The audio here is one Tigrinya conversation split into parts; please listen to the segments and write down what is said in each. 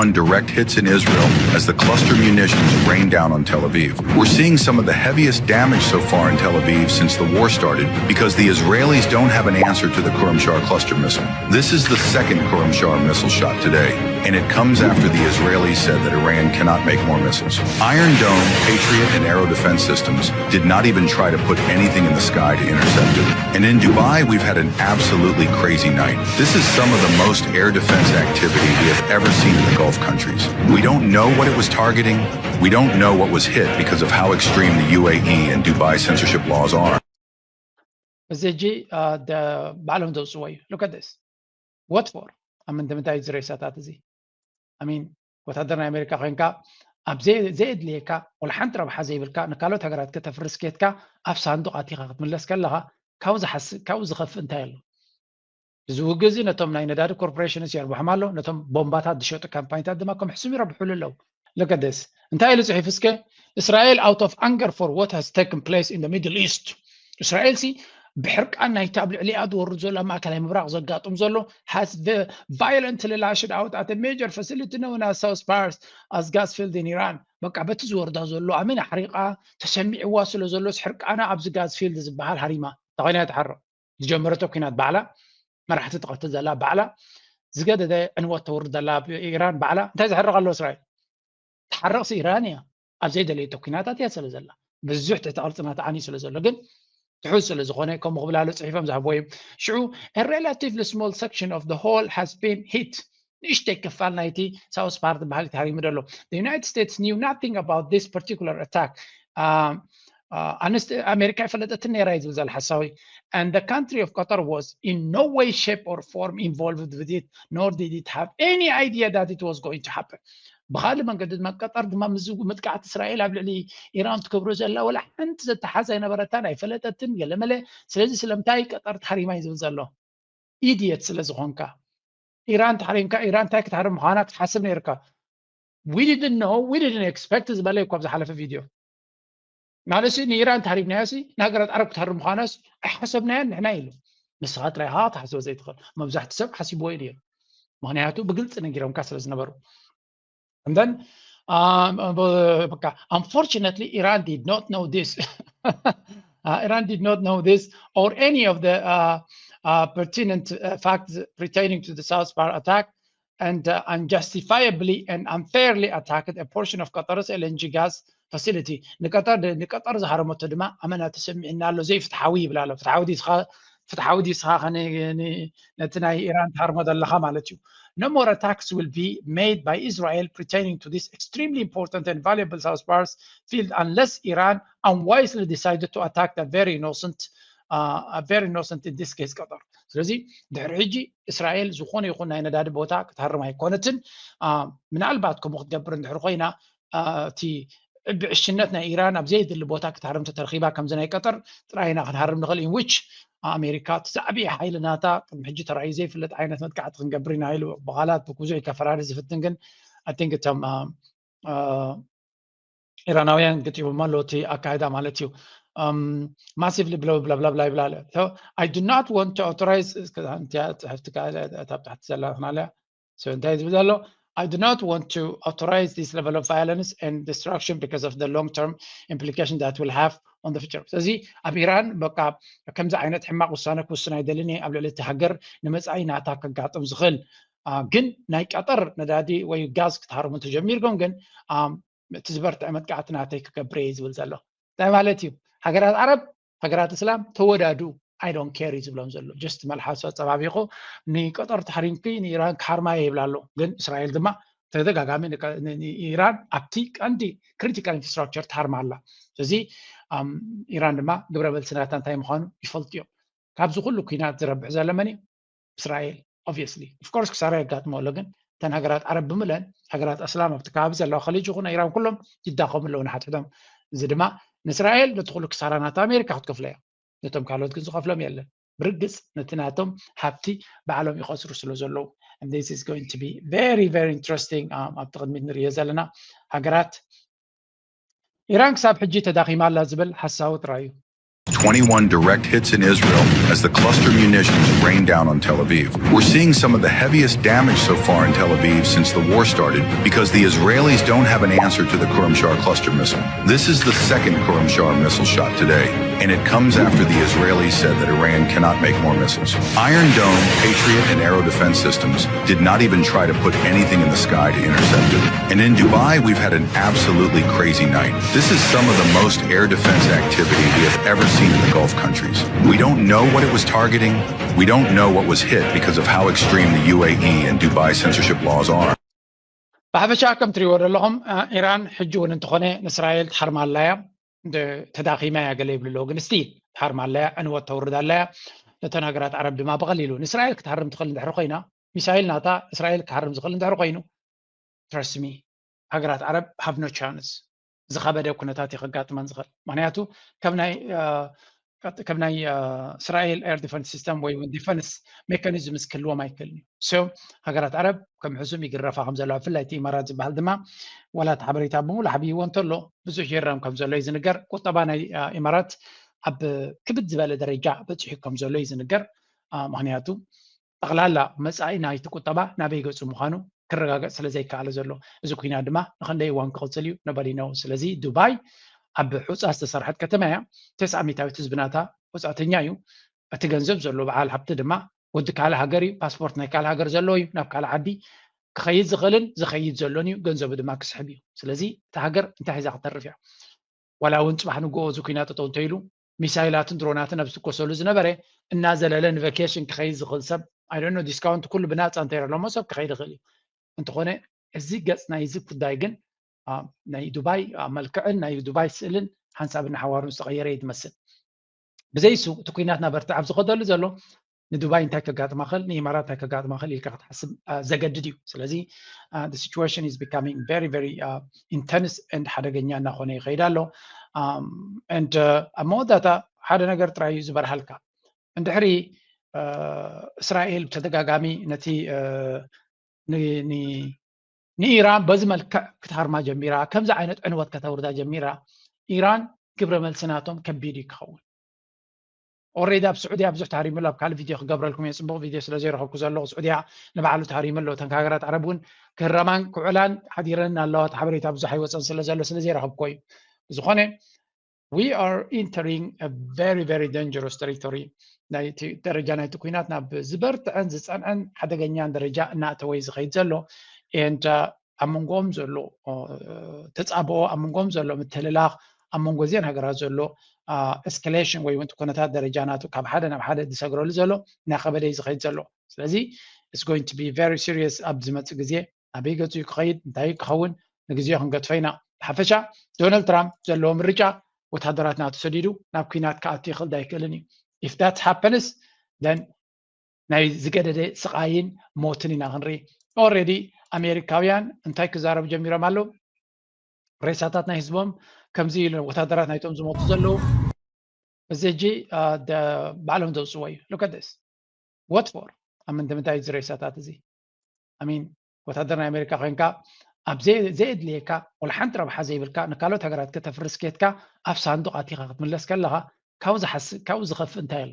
one direct hits in Israel as the cluster munitions rain down on Tel Aviv. We're seeing some of the heaviest damage so far in Tel Aviv since the war started because the Israelis don't have an answer to the Khorramshahr cluster missile. This is the second Khorramshahr missile shot today, and it comes after the Israelis said that Iran cannot make more missiles. Iron Dome, Patriot, and Arrow defense systems did not even try to put anything in the sky to intercept it. And in Dubai, we've had an absolutely crazy night. This is some of the most air defense activity we have ever seen in the Gulf countries. We don't know what it was targeting. We don't know what was hit because of how extreme the U A E and Dubai censorship laws are. እዚ ሕጂ ባዕሎም ዘውፅዎ እዩ። Look at this. What for? ኣብ ምንታይ ዝሬሳታት እዚ? I mean ወታደር ናይ ኣሜሪካ ኮይንካ ኣብ ዘየድልየካ ወላ ሓንቲ ረብሓ ዘይብልካ ንካልኦት ሃገራት ከተፍርስ ኬትካ ኣብ ሳንዱቕ ኣቲኻ ክትምለስ ከለኻ ካብኡ ዝሓስእ ካብኡ ዝኸፍእ እንታይ ኣሎ? እዚ ውግእ እዚ ነቶም ናይ ነዳዲ ኮርፖሬሽንስ የርብሖም ኣሎ፣ ነቶም ቦምባታት ዝሸጡ ካምፓኒታት ድማ ከም ሕሱም ይረብሑሉ ኣለዉ። Look at this. እንታይ ኢሉ ፅሒፉ እስከ? Israel out of anger for what has taken place in the Middle East. እስራኤል ሲ ብሕርቃን ናይቲ ኣብ ልዕሊኣ ዝወርድ ዘሎ ኣብ ማእከላይ ምብራቕ ዘጋጥም ዘሎ has violently lashed out at a major facility known as South Pars as gas field in Iran. በቃ በቲ ዝወርዳ ዘሎ ኣመን ኣሕሪቓ ተሰሚዕዋ ስለ ዘሎስ ሕርቃና ኣብዚ ጋዝ ፊልድ ዝበሃል ሃሪማ ተኾይና እያ ትሓርቕ። ዝጀመረቶ ኲናት ባዕላ፣ መራሕቲ ትቐትል ዘላ ባዕላ፣ ዝገደደ ዕንወት ተውርድ ዘላ ኣብ ኢራን ባዕላ እንታይ ዝሕርቕ ኣሎ እስራኤል? ትሓርቕሲ ኢራን እያ። ኣብ ዘይደለየቶ ኲናታት እያ ስለ ዘላ ብዙሕ ትሕቲ ቅርጽና ተዓንዩ ስለ ዘሎ ግን ትሑዝ ስለ ዝኾነ ከምኡ ክብል ኣሎ ጽሒፎም ዝሃብዎ እዮም። ሽዑ a relatively small section of the whole has been hit. ንእሽተይ ክፋል ናይቲ ሳውስ ፓርት ባህሊ ተሃሪሙ ዘሎ። The United States knew nothing about this particular attack. ኣንስት ኣሜሪካ ይፈለጠትን ነይራ እዩ ዝብል ዘሎ ሓሳዊ። And the country of Qatar was in no way, shape or form involved with it, nor did it have any idea that it was going to happen. ብካልእ መንገዲ ድማ ቀጠር ድማ ምስ ምጥቃዕቲ እስራኤል ኣብ ልዕሊ ኢራን ትገብሮ ዘላ ወላ ሓንቲ ዘተሓዝ ኣይነበረታን ኣይፈለጠትን ገለመለ። ስለዚ ስለምንታይ ቀጠር ተሃሪማ እዩ ዝብል ዘሎ? ኢድየት ስለ ዝኾንካ ኢራን ተሓሪምካ ኢራን እንታይ ክትሃርም ምዃና ክትሓስብ ነይርካ። We didn't know, we didn't expect ዝበለ እኮ ኣብ ዝሓለፈ ቪድዮ ማለት ንኢራን ተሃሪምናዮ ሲ ንሃገራት ዓረብ ክትሃርም ምዃናስ ኣይሓሰብናዮን ንሕና ኢሉ። ንስኻ ጥራይ ኢኻ ክትሓስቦ ዘይትኽእል፣ መብዛሕቲ ሰብ ሓሲብዎ እዩ ነይሩ፣ ምኽንያቱ ብግልፂ ነጊሮምካ ስለ ዝነበሩ። And then, um, በቃ, unfortunately, Iran did not know this. Uh, Iran did not know this or any of the uh, uh, pertinent uh, facts pertaining to the South Pars attack and uh, unjustifiably and unfairly attacked a portion of Qatar's L N G gas facility. ንቀጠር ንቀጠር ዝሃረመቶ ድማ ኣመና ተሰሚዕና ኣሎ ዘይፍትሓዊ ይብል ኣሎ። ፍትሓዊ ዲስኻ ፍትሓዊ ዲስኻ ነቲ ናይ ኢራን ትሃርሞ ዘለኻ ማለት እዩ። No more attacks will be made by Israel pertaining to this extremely important and valuable South Pars field unless Iran unwisely decided to attack the very innocent, uh, very innocent in this case ቀጠር። ስለዚ ድሕሪ ሕጂ እስራኤል ዝኾነ ይኹን ናይ ነዳዲ ቦታ ክትሃርም ኣይኮነትን። ምናልባት ከምኡ ክትገብር እንድሕር ኮይና እቲ ብዕሽነት ናይ ኢራን ኣብ ዘየድሊ ቦታ ክትሃርም ተተረኺባ ከምዚ ናይ ቀጠር ጥራይና ክንሃርም ንኽእል in which ኣሜሪካ እቲ ዝዓበየ ሓይሊ ናታ ቅድሚ ሕጂ ተራእዩ ዘይፍለጥ ዓይነት መጥቃዕቲ ክንገብር ኢና ኢሉ ብቓላት ብብዙሕ ከፈራሪ ዝፍትን ግን I think እቶም ኢራናውያን ገጢሞም ኣሎ እቲ ኣካይዳ ማለት እዩ። Massively ብለብላብላብላ ይብላ። I do not want to authorize ጽሕፍቲ ታሕቲ ዘላ ናለ እንታይ ዝብል ዘሎ? I do not want to authorize this level of violence and destruction because of the long-term implication that will have on the future. ስለዚ ኣብ ኢራን በቃ ከምዚ ዓይነት ሕማቕ ውሳነ ክውስን ኣይደልን እየ ኣብ ልዕሊ እቲ ሃገር ንመጻኢ ናታ ከጋጥም ዝኽእል። ግን ናይ ቀጠር ነዳዲ ወይ ጋዝ ክትሃርሙ ተጀሚርኩም ግን እቲ ዝበርትዐ መጥቃዕቲ ናተይ ክገብር እየ ዝብል ዘሎ። እንታይ ማለት እዩ? ሃገራት ዓረብ፣ ሃገራት እስላም ተወዳዱ I don't care እዩ ዝብሎም ዘሎ። Just መልሓሱ ኣጸባቢቑ ንቀጠር ተሃሪምኪ ንኢራን ክሃርማ እየ ይብላ ኣሎ። ግን እስራኤል ድማ ተደጋጋሚ ኢራን ኣብቲ ቀንዲ critical infrastructure ትሃርማ ኣላ። ስለዚ ኢራን ድማ ግብረ መልሲ ናታ እንታይ ምዃኑ ይፈልጡ እዮም። ካብዚ ኩሉ ኲናት ዝረብሕ ዘሎ መን እዩ? እስራኤል obviously of course ክሳራ የጋጥሞ ኣሎ ግን እተን ሃገራት ዓረብ ብምለን ሃገራት ኣስላም ኣብቲ ከባቢ ዘለዋ ከሊጅ ይኹን ኢራን ኩሎም ይዳኸሙ ኣለዉ ንሓድሕዶም። እዚ ድማ ንእስራኤል ነቲ ኩሉ ክሳራ ናታ ኣሜሪካ ክትከፍሎ እያ። ነቶም ካልኦት ግን ዝኸፍሎም የለን። ብርግፅ ነቲ ናቶም ሃብቲ ባዕሎም ይኸስሩ ስለ ዘለዉ this is going to be very very interesting። ኣብቲ ቅድሚት ንርእዮ ዘለና ሃገራት ኢራን ክሳብ ሕጂ ተዳኺማ ኣላ ዝብል ሓሳዊ ጥራይ እዩ። twenty-one direct hits in Israel as the cluster munitions rain down on Tel Aviv. We're seeing some of the heaviest damage so far in Tel Aviv since the war started because the Israelis don't have an answer to the Khorramshahr cluster missile. This is the second Khorramshahr missile shot today, and it comes after the Israelis said that Iran cannot make more missiles. Iron Dome, Patriot, and Arrow defense systems did not even try to put anything in the sky to intercept it. And in Dubai, we've had an absolutely crazy night. This is some of the most air defense activity we have ever seen in the Gulf countries. We don't know what it was targeting. We don't know what was hit because of how extreme the U A E and Dubai censorship laws are. ብሓፈሻ ከም ትሪእዎ ዘለኹም ኢራን ሕጂ እውን እንተኾነ ንእስራኤል ትሃርማ ኣላያ፣ ተዳኺማ እያ ገለ ይብሉ ኣለዉ፣ ግን ስቲል ትሃርማ ኣላያ፣ ዕንወት ተውርድ ኣላያ። ነተን ሃገራት ዓረብ ድማ ብቐሊሉ ንእስራኤል ክትሃርም ትኽእል እንድሕር ኮይና፣ ሚሳይል ናታ እስራኤል ክሃርም ዝኽእል እንድሕር ኮይኑ፣ ትረስሚ ሃገራት ዓረብ ሃቭ ኖ ቻንስ። ዝኸበደ ኩነታት እዩ ከጋጥመን ዝኽእል። ምክንያቱ ከም ናይ እስራኤል ኤር ዲፈንስ ሲስተም ወይ ውን ዲፈንስ ሜካኒዝምስ ክህልዎም ኣይክእልን እዩ። ሃገራት ዓረብ ከም ሕሱም ይግረፋ ከም ዘለዋ፣ ብፍላይ እቲ ኢማራት ዝበሃል ድማ ዋላ እቲ ሓበሬታ ብምሉእ ሓብይዎ እንተሎ ብዙሕ ይረም ከም ዘሎ እዩ ዝንገር። ቁጠባ ናይ ኢማራት ኣብ ክብድ ዝበለ ደረጃ በፂሑ ከም ዘሎ እዩ ዝንገር። ምክንያቱ ጠቕላላ መፃኢ ናይቲ ቁጠባ ናበይ ገፁ ምዃኑ ክረጋገፅ ስለ ዘይከኣለ ዘሎ። እዚ ኩናት ድማ ንክንደይ እዋን ክቕፅል እዩ? ነበዲ ነው። ስለዚ ዱባይ ኣብ ሑፃ ዝተሰርሐት ከተማ እያ። ተስዓ ሚታዊት ህዝቢ ናታ ወፃእተኛ እዩ። እቲ ገንዘብ ዘሎ በዓል ሃብቲ ድማ ወዲ ካልእ ሃገር እዩ። ፓስፖርት ናይ ካልእ ሃገር ዘለዎ እዩ። ናብ ካልእ ዓዲ ክኸይድ ዝኽእልን ዝኸይድ ዘሎን እዩ። ገንዘቡ ድማ ክስሕብ እዩ። ስለዚ እታ ሃገር እንታይ ሒዛ ክትተርፍ እያ? ዋላ እውን ፅባሕ ንግሆ እዚ ኩናት ጠጠው እንተኢሉ ሚሳይላትን ድሮናትን ኣብ ዝትኮሰሉ ዝነበረ እናዘለለ ንቨኬሽን ክኸይድ ዝኽእል ሰብ ኣይደኖ ዲስካውንት ኩሉ ብናፃ እንተይረሎሞ ሰብ ክኸይድ ይኽእል እዩ። እንተኾነ እዚ ገፅ ናይ እዚ ጉዳይ ግን ናይ ዱባይ መልክዕን ናይ ዱባይ ስእልን ሓንሳብ እናሓዋሩን ዝተቐየረ እዩ ዝመስል። ብዘይሱ እቲ ኩናት ናበርትዕ ኣብ ዝኸደሉ ዘሎ ንዱባይ እንታይ ከጋጥማ ኽእል ንኢማራት እንታይ ከጋጥማ ኽእል ኢልካ ክትሓስብ ዘገድድ እዩ። ስለዚ situation is becoming very very intense and ሓደገኛ እናኾነ ይኸይድ ኣሎ። And ኣብ መወዳእታ ሓደ ነገር ጥራይ እዩ ዝበርሃልካ። እንድሕሪ እስራኤል ብተደጋጋሚ ነቲ ንኢራን በዚ መልክዕ ክትሃርማ ጀሚራ፣ ከምዚ ዓይነት ዕንወት ከተውርዳ ጀሚራ፣ ኢራን ግብረ መልሲ ናቶም ከቢድ እዩ ክኸውን። ኦሬዲ ኣብ ስዑድያ ብዙሕ ተሃሪሙ ኣሎ። ኣብ ካልእ ቪድዮ ክገብረልኩም እየ፣ ፅቡቕ ቪድዮ ስለ ዘይረኸብኩ ዘለኹ። ስዑድያ ንባዕሉ ተሃሪሙ ኣሎ። እተን ሃገራት ዓረብ እውን ክህረማን ክውዕላን ሓዲረን ኣለዋ። እቲ ሓበሬታ ብዙሕ ኣይወፀን ስለ ዘሎ ስለ ዘይረኸብኩ እዩ። ብዝኾነ we are entering a very very dangerous territory። ናይቲ ደረጃ ናይቲ ኩናት ናብ ዝበርትዐን ዝፀንዐን ሓደገኛን ደረጃ እናእተወ እዩ ዝኸይድ ዘሎ። And ኣብ መንጎኦም ዘሎ ተፃብኦ፣ ኣብ መንጎኦም ዘሎ ምትልላኽ፣ ኣብ መንጎ እዚአን ሃገራት ዘሎ escalation ወይ እውን ኩነታት ደረጃ ናቱ ካብ ሓደ ናብ ሓደ ዝሰግረሉ ዘሎ እናኸበደ እዩ ዝኸይድ ዘሎ። ስለዚ it's going to be very serious ኣብ ዝመፅእ ግዜ። ኣበይ ገፁ እዩ ክኸይድ፣ እንታይ እዩ ክኸውን፣ ንግዜኡ ክንገድፎ ኢና። ብሓፈሻ ዶናልድ ትራምፕ ዘለዎ ምርጫ ወታደራት ናቱ ሰዲዱ ናብ ኩናት ክኣቱ ይኽእል ዶ ኣይክእልን እዩ። If that happens then ናይ ዝገደደ ስቓይን ሞትን ኢና ክንርኢ። Already ኣሜሪካውያን እንታይ ክዛረቡ ጀሚሮም ኣለዉ? ሬሳታት ናይ ህዝቦም ከምዚ ኢሉ ወታደራት ናይቶም ዝሞቱ ዘለዉ እዚ ሕጂ ባዕሎም ዘውፅዎ እዩ። Look at this. What for? ኣብ ምንታይ ምንታይ እዚ ሬሳታት እዚ? I mean ወታደር ናይ ኣሜሪካ ኮይንካ ኣብ ዘየድልየካ ወላ ሓንቲ ረብሓ ዘይብልካ ንካልኦት ሃገራት ከተፍርስ ኬትካ ኣብ ሳንዱቕ ኣቲኻ ክትምለስ ከለኻ ካብኡ ዝሓስእ ካብኡ ዝኸፍእ እንታይ ኣሎ?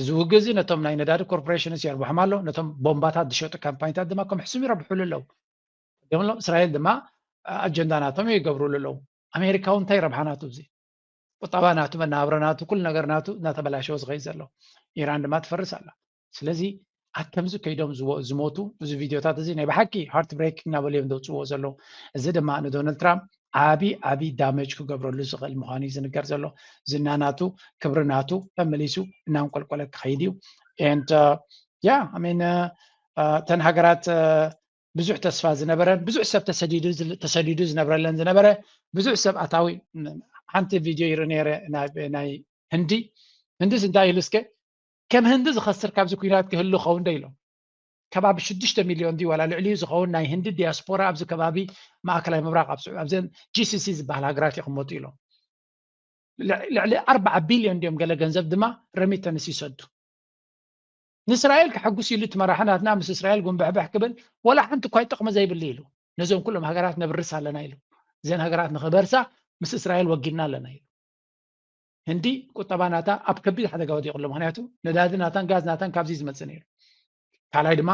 እዚ ውግእ እዚ ነቶም ናይ ነዳዲ ኮርፖሬሽንስ የርብሖም ኣሎ፣ ነቶም ቦምባታት ዝሸጡ ካምፓኒታት ድማ ከም ሕሱም ይረብሑሉ ኣለዉ። ሎም እስራኤል ድማ ኣጀንዳ ናቶም ይገብሩሉ ኣለዉ። ኣሜሪካ እውን እንታይ ረብሓ ናቱ? እዚ ቁጠባ ናቱ መናብሮ ናቱ ኩሉ ነገር ናቱ እናተበላሸወ ዝኸይድ ዘሎ። ኢራን ድማ ትፈርስ ኣላ። ስለዚ ኣከምዚ ከይዶም ዝሞቱ እዚ ቪድዮታት እዚ ናይ ብሓቂ heartbreak እናበሉ እዮም ዘውፅዎ ዘለዉ። እዚ ድማ ንዶናልድ ትራምፕ ዓቢ ዓቢ damage ክገብረሉ ዝኽእል ምዃኑ እዩ ዝንገር ዘሎ። ዝና ናቱ ክብሪ ናቱ ተመሊሱ እናንቆልቆለ ክኸይድ እዩ። And yeah I mean እተን ሃገራት ብዙሕ ተስፋ ዝነበረን ብዙሕ ሰብ ተሰዲዱ ዝነበረለን ዝነበረ ብዙሕ ሰብ ኣታዊ ሓንቲ ቪድዮ ይርኢ ነይረ ናይ ህንዲ። ህንዲስ እንታይ ኢሉ እስከ ከም ህንዲ ዝኸስር ካብዚ ኩናት ክህሉ ኸውን ዶ ኢሎም። ከባቢ ሽዱሽተ ሚልዮን ድዩ ዋላ ልዕሊኡ ዝኸውን ናይ ህንዲ ዲያስፖራ ኣብዚ ከባቢ ማእከላይ ምብራቕ ኣብዘን GCC ዝበሃል ሃገራት ይቕመጡ ኢሎም። ልዕሊ ኣርባዓ ቢልዮን ድዮም ገለ ገንዘብ ድማ ረሚተንስ ይሰዱ። ንእስራኤል ከሐጉስ ኢሉ እቲ መራሒ ናትና ምስ እስራኤል ጉንብሕብሕ ክብል ወላ ሓንቲ እኳ ጥቕሚ ዘይብሉ ኢሉ ነዞም ኩሎም ሃገራት ነብርስ ኣለና ኢሉ እዘን ሃገራት ንኽበርሳ ምስ እስራኤል ወጊና ኣለና ኢሉ። ህንዲ ቁጠባ ናታ ኣብ ከቢድ ሓደጋ ወዲቑ ኣሎ። ምክንያቱ ነዳዲ ናታን ጋዝ ናታን ካብዚ ዝመፅእ ነይሩ። ካልኣይ ድማ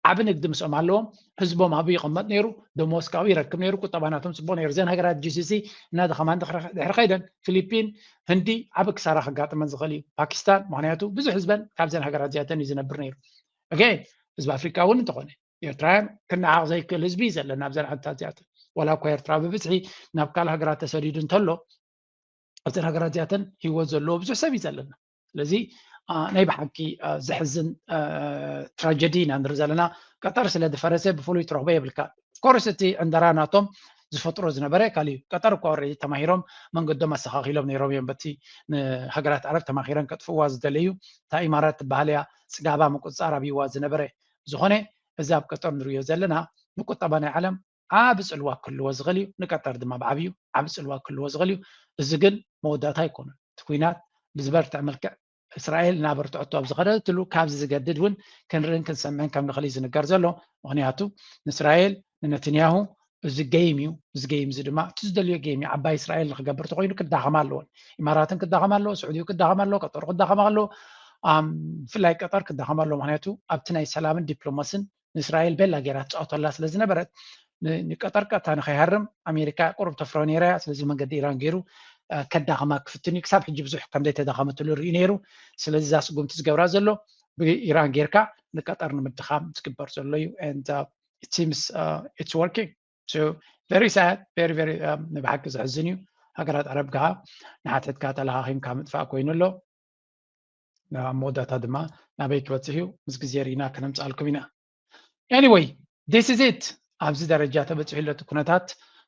ዓቢ ንግዲ ምስኦም ኣለዎም። ህዝቦም ኣብኡ ይቕመጥ ነይሩ፣ ደሞዝ ካብኡ ይረክብ ነይሩ፣ ቁጠባ ናቶም ፅቡቕ ነይሩ። እዘን ሃገራት ጂሲሲ እናደኸማ ድሕሪ ከይደን ፊሊፒን፣ ህንዲ ዓቢ ክሳራ ከጋጥመን ዝኽእል እዩ። ፓኪስታን፣ ምክንያቱ ብዙሕ ህዝበን ካብዘን ሃገራት እዚኣተን እዩ ዝነብር ነይሩ። ኣገይን ህዝቢ ኣፍሪካ እውን እንተኾነ ኤርትራውያን ክነዓቕ ዘይክእል ህዝቢ እዩ ዘለና ኣብዘን ዓድታት እዚኣተን። ዋላ እኳ ኤርትራ ብብዝሒ ናብ ካልእ ሃገራት ተሰዲዱ እንተሎ ኣብዘን ሃገራት እዚኣተን ህይወት ዘለዎ ብዙሕ ሰብ እዩ ዘለና። ስለዚ ናይ ብሓቂ ዘሕዝን ትራጀዲ ኢና ንርኢ ዘለና። ቀጠር ስለ ዝፈረሰ ብፍሉይ ትረኽቦ የብልካ። ኮርስ እቲ ዕንደራ ናቶም ዝፈጥሮ ዝነበረ ካልእ እዩ። ቀጠር እኳ ኦረዲ ተማሂሮም መንገዶም ኣስተኻኺሎም ነይሮም እዮም። በቲ ንሃገራት ዓረብ ተማኺረን ከጥፍዋ ዝደለዩ እታ ኢማራት ትበሃል እያ ጽጋባ ምቁጽጻር ኣብይዋ ዝነበረ። ዝኾነ እዚ ኣብ ቀጠር ንርእዮ ዘለና ንቁጠባ ናይ ዓለም ዓቢ ጽልዋ ክህልዎ ዝኽእል እዩ። ንቀጠር ድማ ብዓብዩ ዓቢ ጽልዋ ክህልዎ ዝኽእል እዩ። እዚ ግን መወዳእታ ኣይኮነን። እቲ ኩናት ብዝበርትዕ መልክዕ እስራኤል እናበርትዐቶ ኣብ ዝኸደትሉ ካብዚ ዝገድድ እውን ክንርእን ክንሰምዕን ከም ንኽእል እዩ ዝንገር ዘሎ። ምኽንያቱ ንእስራኤል ንነትንያሁ እዚ ገይም እዩ። እዚ ገይም እዚ ድማ እቲ ዝደልዮ ገይም እዩ። ዓባይ እስራኤል ንክገብር ተኮይኑ ክዳኸማ ኣለዎን። ኢማራትን ክዳኸማ ኣለዎ፣ ስዑዲ ክዳኸማ ኣለዎ፣ ቀጠር ክዳኸማ ኣለዎ። ብፍላይ ቀጠር ክዳኸማ ኣለዎ። ምክንያቱ ኣብቲ ናይ ሰላምን ዲፕሎማስን ንእስራኤል ቤላ ገይራ ትፃወተላ ስለ ዝነበረት ንቀጠር ቀጥታ ንከይሃርም ኣሜሪካ ቁሩብ ተፍሮ ነይራ እያ። ስለዚ መንገዲ ኢራን ገይሩ ከዳኸማ ክፍትን እዩ። ክሳብ ሕጂ ብዙሕ ከም ዘይተዳኸመትሉ ርኢ ነይሩ። ስለዚ እዛ ስጉምቲ ዝገብራ ዘሎ ብኢራን ጌርካ ንቀጠር ንምድኻም ዝግበር ዘሎ እዩ። And it seems it's working. So very sad, very very ንብሓቂ ዘሕዝን እዩ። ሃገራት ዓረብ ከዓ ንሓትሕትካ ተለኻኺምካ ምጥፋእ ኮይኑ ኣሎ። ኣብ መወዳእታ ድማ ናበይ ክበፅሕ እዩ ምስ ግዜ ርኢና ከነምፅኣልኩም ኢና። Anyway, this is it። ኣብዚ ደረጃ ተበፂሑ ኣሎ እቲ ኩነታት።